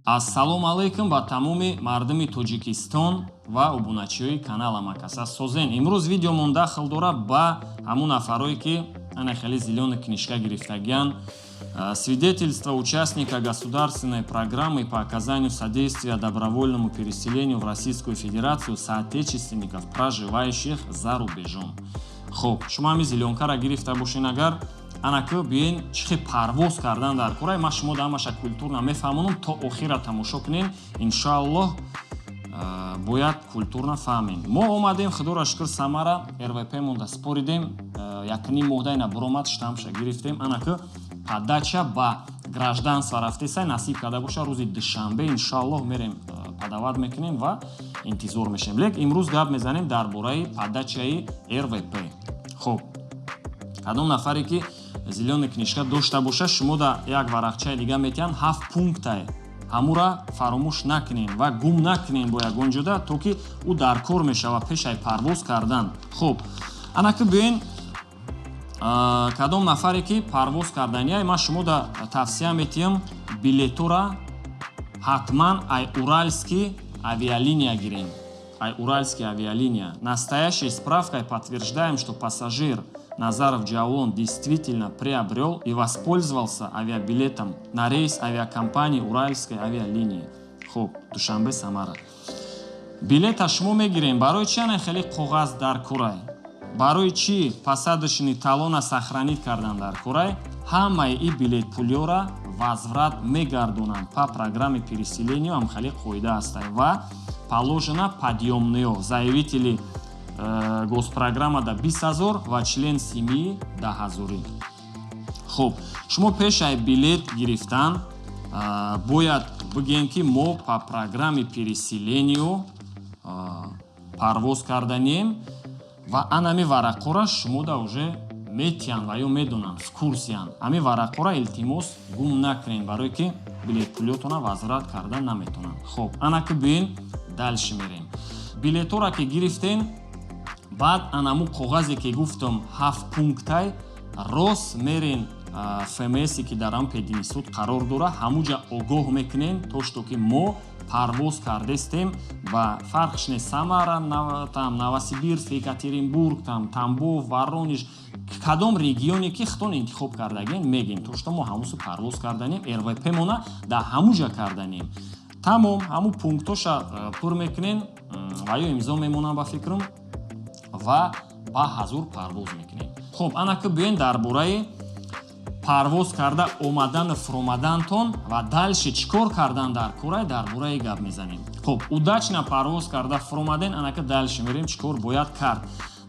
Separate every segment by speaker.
Speaker 1: Ассалому алайкум ба тамоми мардуми Тоҷикистон ва обуначиҳои канал Амакаса Созен. Имрӯз видеомон дахл дорад ба ҳамун нафарое, ки ана хеле зелёный книжка гирифтагиян. Свидетельство участника государственной программы по оказанию содействия добровольному переселению в Российскую Федерацию соотечественников, проживающих за рубежом. Хуб, шумо ҳами зелёнкара гирифта бошен агар, анаку биёен, чӣ хел парвоз кардан дар кора, ман шумо ҳамаша культурно мефаҳмонам. То охира тамошо кунен, иншоаллоҳ, бояд культурно фаҳмем. Мо омадем, худоро шукр, Самара РВП монда споридем, якним моҳда ина буромад, штампша гирифтем. Анаку подача ба гражданство рафтесай, насиб карда боша, рӯзи душанбе, иншоаллоҳ, мерем, подавать мекунем ва интизор мешем. Лек имрӯз гап мезанем дар бораи подачаи РВП. Хуб, кадом нафаре ки зелёный книжка дошта боша, шумо да як варақчаи дига метиҳанд, ҳафт пунктай. Ҳамура фаромӯш накунен ва гум накунен бо ягон ҷода, то ки ӯ дар кор мешава пешаи парвоз кардан. Хуб, анаки биёен, кадом нафаре ки парвоз карданияй, ман шумо да тавсия метиҳам: билетора ҳатман ай Уральский авиалиния гирем, ай Уральский авиалиния. Настоящей справкой подтверждаем, что пассажир Назаров Джавлон действительно приобрел и воспользовался авиабилетом на рейс авиакомпании Уральской авиалинии. Хуб, Душанбе Самара. Билета шумо мегирем. Барои чи ана хеле коғаз дар курай? Барои чи посадочный талона сохранить кардан дар курай? Ҳамаи и билет пулёра возврат мегардонанд по программе переселения, ҳам хеле қоида ҳастай ва положено подъемныё заявители госпрограмма да 20 000 ва член семьи 10 000-ӣ. Хуб, шумо пешаи билет гирифтан бояд бигӯем, ки мо по программе переселению парвоз карданем, ва анами варақора шумо да уже метиҳанд ва ё медонанд, в курсиянд. Ҳами варақора, илтимос, гум накунед, барое ки билетпулиётона возврат карда наметонанд. Хоб, анаки биёен, дальше мерем. Билетора ки гирифтем, баъд анаму коғазе ки гуфтам, ҳафт пунктай, рост мерен ФМСе ки дар ам пединститут қарор дора, ҳамуҷа огоҳ мекунем, то что ки мо парвоз кардестем ва фарқш не Самара, там Новосибирск, Екатеринбург, там Тамбов, Воронеж, кадом регионе ки худтон интихоб кардагем, мегем, то что мо ҳамусу парвоз карданем, РВП мона дар ҳамуҷа карданем. Тамом, ҳаму пунктоша пур мекунем ва ё имзо мемонам, ба фикрам, ва ба ҳазур парвоз мекунем. Хуб, анаки биёен, дар бораи парвоз карда омадану фуромадантон ва дальше чӣ кор кардан дар курай, дар бораи гап мезанем. Хуб, удачно парвоз карда фуромаден, анака дальше мерем, чӣ кор бояд кард.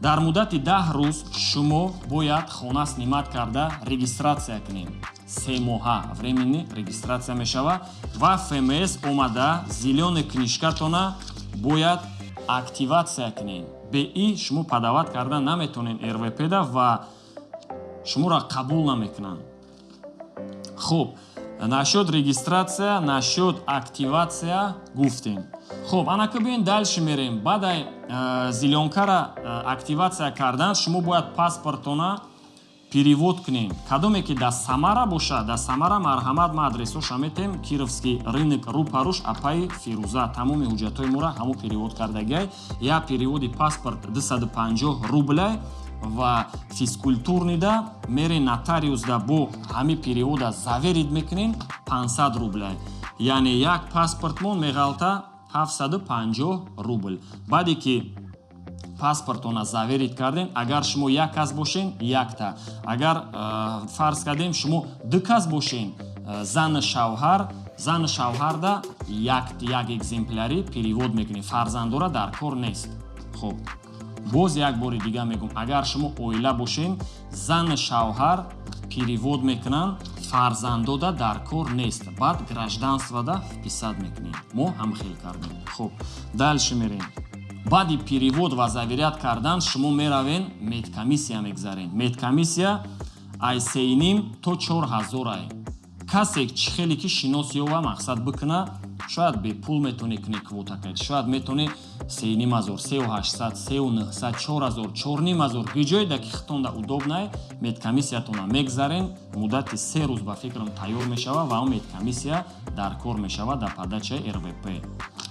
Speaker 1: Дар муддати 10 рӯз шумо бояд хона снимать карда регистрация кунем. 3 моҳа временный регистрация мешава ва ФМС омада зелёный книжкатона бояд активация кунем. Бе шумо подавать карда наметонем РВП да ва шуморо қабул намекунанд. Хуб, насчёт регистрация, насчёт активация гуфтем. Хуб, анака биён, дальше мерем. Баъдай зелёнкара активация кардан, шумо бояд паспортона перевод кунем. Кадоме ки дар Самара бошад, дар Самара, марҳамат, ма адресоша метем: Кировский рынок, рӯпаруш апаи Фирӯза. Тамоми ҳуҷҷатҳои моро ҳамо перевод кардагиай. Як переводи паспорт 250 рублай ва физкультурныйда мере, нотариусда бо ҳами перевода заверить мекунем, 500 рублай. Яъне як паспортмон меғалта 750 рубл. Баъде ки паспортона заверить кардем, агар шумо як кас бошен, якта, агар фарз кардем, шумо ду кас бошен, зану шавҳар, зану шавҳарда як як экземплярӣ перевод мекунем. Фарзандора дар кор нест. Хуб, боз як бори дига мегӯм: агар шумо оила бошен, зану шавҳар перевод мекунанд, фарзандода дар кор нест. Баъд гражданствода вписать мекунем. Мо ҳам хел кардем. Хуб, дальше мерем. Баъди перевод ва заверять кардан, шумо меравен, медкомиссия мегзарен. Медкомиссия ай 3,5 то 4 ҳазорай. Касе чӣ хеле ки шинос ёва, мақсад бикуна, шояд бепул метавонӣ кунӣ квота, шояд метавонӣ. 3,5 ҳазор, 3,800, 3,900, 4 ҳазор, 4,5 ҳазор, ҷойда ки хитонда удобный, медкомиссиятона мегзарен. Муддати 3 рӯз, ба фикрам, тайёр мешава ва он медкомиссия дар кор мешава дар подача и РВП.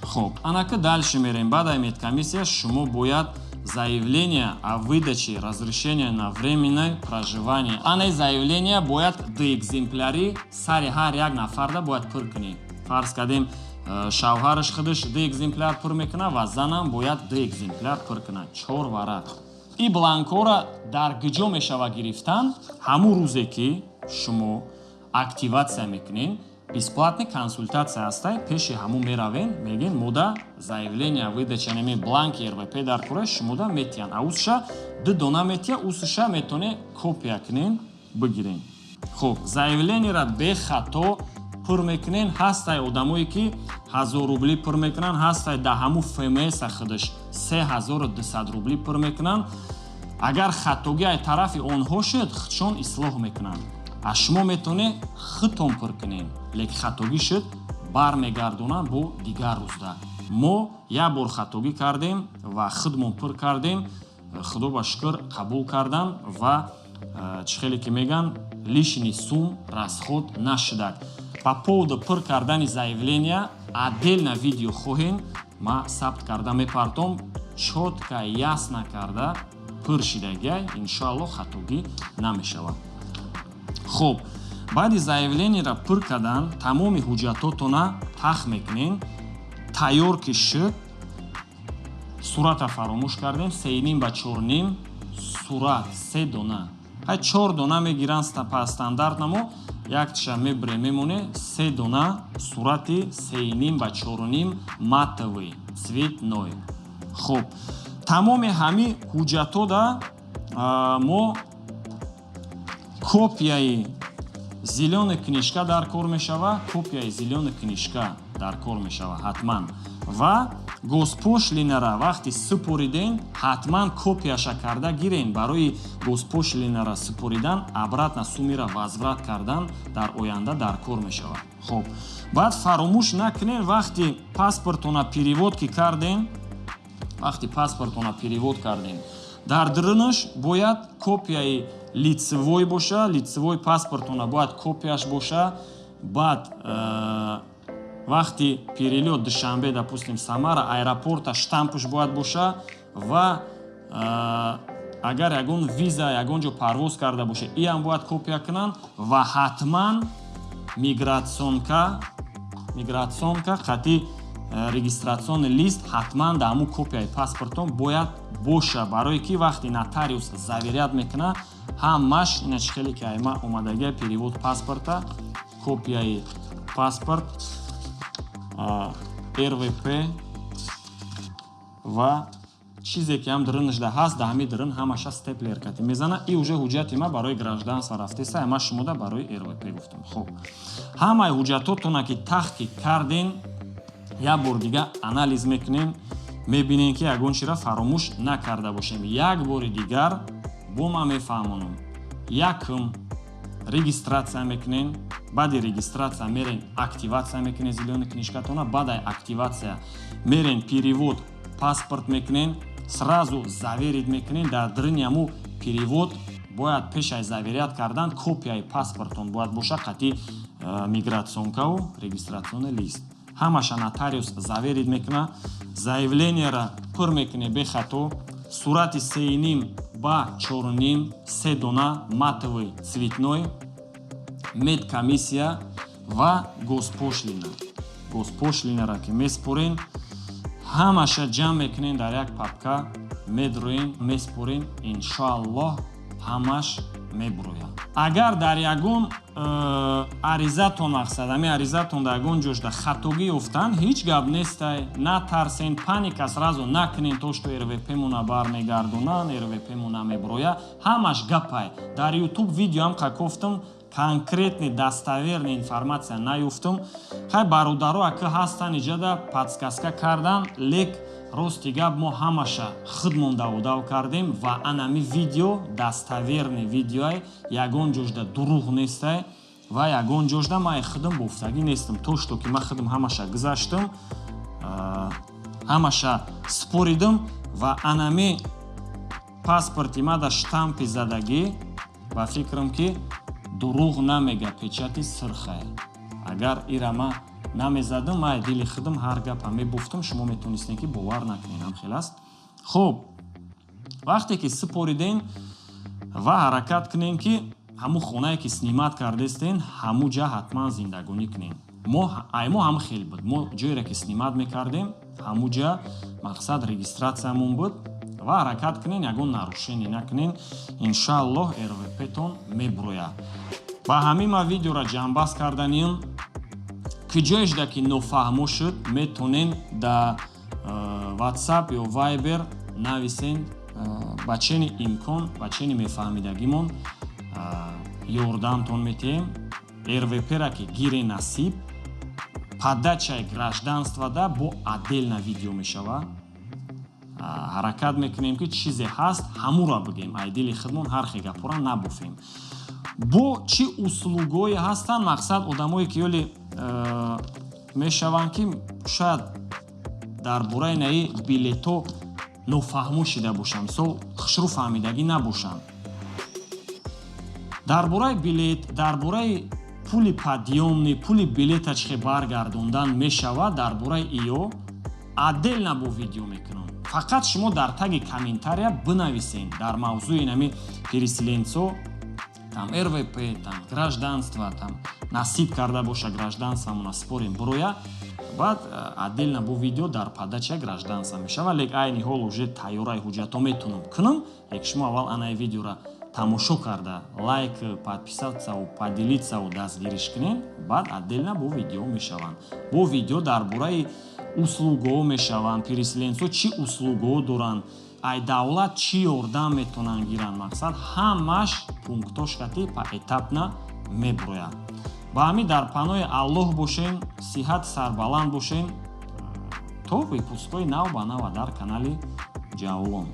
Speaker 1: Хоб, анака дальше мерем. Баъд ай медкомиссия шумо бояд заявление о выдаче разрешения на временное проживание. Ана заявление бояд ду экземпляри сари ҳар як нафарда бояд пур кунед. Фарз кардем, шавҳараш худаш ду экземпляр пур мекунад ва занам бояд ду экземпляр пур кунад, чор варақ. И бланкора дар куҷо мешава гирифтан? Ҳамун рӯзе ки шумо активатсия мекунед, бесплатный консультация ҳастай, пеши ҳамун меравен, мегӯен: «Мода заявление выдача неме бланки РВП дар кора». Шумода метиҳанд, аусша ду дона метиҳа, усша метоне копия кунен, бигирен. Хуб, заявление ра бехато пур мекунен. Ҳастай одамое ки 1000 рубли пур мекунанд, ҳастай да ҳамун ФМС худаш 3200 рубли пур мекунанд. Агар хатогӣ ай тарафи онҳо шуд, худшон ислоҳ мекунанд. Аз шумо метавонед худтон пур кунед, лекин хатогӣ шуд, бармегардонанд бо дигар рӯзда. Мо як бор хатогӣ кардем ва худмон пур кардем, худо ба шукр, қабул кардам ва чӣ хеле ки мегӯянд, лишний сум расход нашудак. По поводу пур кардани заявления отдельно видео хоҳем, ма сабт карда мепартом, чётко, ясно карда пур шидагиай, иншоалло, хатогӣ намешавад. Хуб, баъди заявление ра пур кардан, тамоми ҳуҷҷатотона тах мекунем. Тайёр ки шуд, сурата фаромӯш кардем, 3,5 ба 4,5 сурат, се дона, ҳай, чор дона мегиранд по стандарт намо, яктиша мебире, мемоне. Се дона сурати 3,5 ба 4,5, матовый, цветной. Хуб, тамоми ҳами ҳуҷҷатода мо копияи зелёная книжка дар кор мешава, копияи зелёная книжка дар кор мешава ҳатман. Ва госпошлина ра вақти супориден, ҳатман копияша карда гирен. Барои госпошлина ра супоридан, обратно сумира возврат кардан дар оянда дар кор мешавад. Хуб, баъд фаромӯш накунен, вақти паспортона перевод ки карден, вақти паспортона перевод кардем, дар дурунаш бояд копияи лицевой боша, лицевой паспортона бояд копияш боша. Баъд вақти перелёт Душанбе, допустим, Самара, аэропорта штампш бояд боша. Ва агар ягон виза, ягон ҷо парвоз карда боша, иам бояд копия кунанд. Ва ҳатман миграционка қати регистрационный лист ҳатман дар ҳамун копияи паспортон бояд боша, барое ки вақти нотариус заверять мекунад, ҳамаш ина чӣ хеле ки айма омадагия: перевод паспорта, копияи паспорт, РВП ва чизе ки ҳам дурунашда ҳаст, да ҳамин дурун ҳамаша степлер кати мезана. И уже ҳуҷҷати ма барои гражданство рафтеса, ма шумода барои РВП гуфтам. Хуб, ҳамаи ҳуҷҷатотона ки таҳқиқ карден, як бор дига анализ мекунем, мебинем, ки ягон чиро фаромӯш накарда бошем. Як бори дигар бо ман мефаҳмонам: якум, регистрация мекунем, баъди регистрация мерен, активация мекунем зелёный книжка тона, баъд активация мерен, перевод паспорт мекунем, сразу заверить мекунем. Дар дрини ҳаму перевод бояд пеш аз заверять кардан копияи паспортон бояд боша қати миграционка ву регистрационный лист. Ҳамаша нотариус заверить мекуна. Заявление ра пур мекунем бехато, сурати 3,5 ба 4,5, се дона, матовый, цветной, медкомиссия ва госпошлина. Госпошлина ра ки меспорен, ҳамаша ҷамъ мекунем, дар як папка медроем, меспорем, иншоаллоҳ, ҳамаш мебурояд. Агар дар ягон аризатон, мақсад, ҳамин аризатон дар ягон ҷошда хатогӣ ёфтанд, ҳеҷ гап нестай, натарсен, паника сразу накунен, то что РВП мона бармегардонанд, РВП мона мебурояд. Ҳамаш гапай. Дар Ютуб видеоам қакофтам, конкретный, достоверный информация наёфтам. Хай, бародаро, ака ҳастан, иҷада подсказка кардан, лек рости гап, мо ҳамаша худмон даводав кардем. Ва анами видео достоверный видеоай, ягон ҷошда дурӯғ нестай ва ягон ҷошда ман худам бофтагӣ нестам. То что ки ман худам ҳамаша гузаштам. Ҳамаша споридам ва анами паспорти ма да штампи задагӣ, ба фикрам, ки дурӯғ намега, печати сирхае. Агар ира ма намезадам, ма дили худам ҳар гапа мебуфтам, шумо метонистем, ки бовар накунед, ҳам хел аст. Хуб, вақте ки супоридем ва ҳаракат кунем, ки ҳамун хонае, ки снимать кардестен, ҳамун ҷа ҳатман зиндагонӣ кунем. Мо ай мо ҳам хел буд, мо ҷоере, ки снимать мекардем, ҳамун ҷа, мақсад, регистрация мон буд. Ва ҳаракат кунен, ягон нарушение накунен, иншааллоҳ, РВП-тон мебурояд. Ба ҳамин ма видеоро ҷамъбаст карданим. Ки ҷоешда, ки нофаҳмо шуд, метонен да WhatsApp ё Viber нависен. Ба чени имкон, ба чени мефаҳмидагимон ёрдамтон метиҳем. РВП-ра ки гире, насиб, подача и гражданство да бо отдельно видео мешавад. Ҳаракат мекунем, ки чизе ҳаст, ҳамура бигем, ай дили худмон ҳар хе гапҳоро набофем. Бо чӣ услуг ое ҳастанд, мақсад, одамое, ки ёли мешаванд, ки шояд дар бораи наи билето нофаҳмо шида бошанд, мисол, хушрӯ фаҳмидагӣ набошанд дар бораи билет, дар бораи пули подъёмный, пули билета чӣ хел баргардондан мешавад, дар бораи иё отдельно бо видео мекунам. Фақат шумо дар таги комментария бинависен дар мавзӯи нами переселенцо, там РВП, там гражданство, там насиб карда боша, гражданство мона спорим, буроя, баъд отдельно бо видео дар подача гражданство мешава. Лек айни ҳол уже тайёраи ҳуҷҷатҳо метунам кунам, лек шумо аввал анаи видеора тамошо карда, лайк, подписаться ву поделиться ву дастгириш кунем, баъд отдельно бо видео мешаванд. Бо видео дар бораи услуг ҳо мешаванд, переселенцо чӣ услуг ҳо доранд, ай давлат чӣ ёрдам метавонанд гиранд, мақсад, ҳамаш пункт ош кати поэтапно мебурояд. Ба ҳамин дар паноҳи Аллоҳ бошем, сиҳат сарбаланд бошем, то выпуск ҳои нав ба нава дар канали Ҷавлон.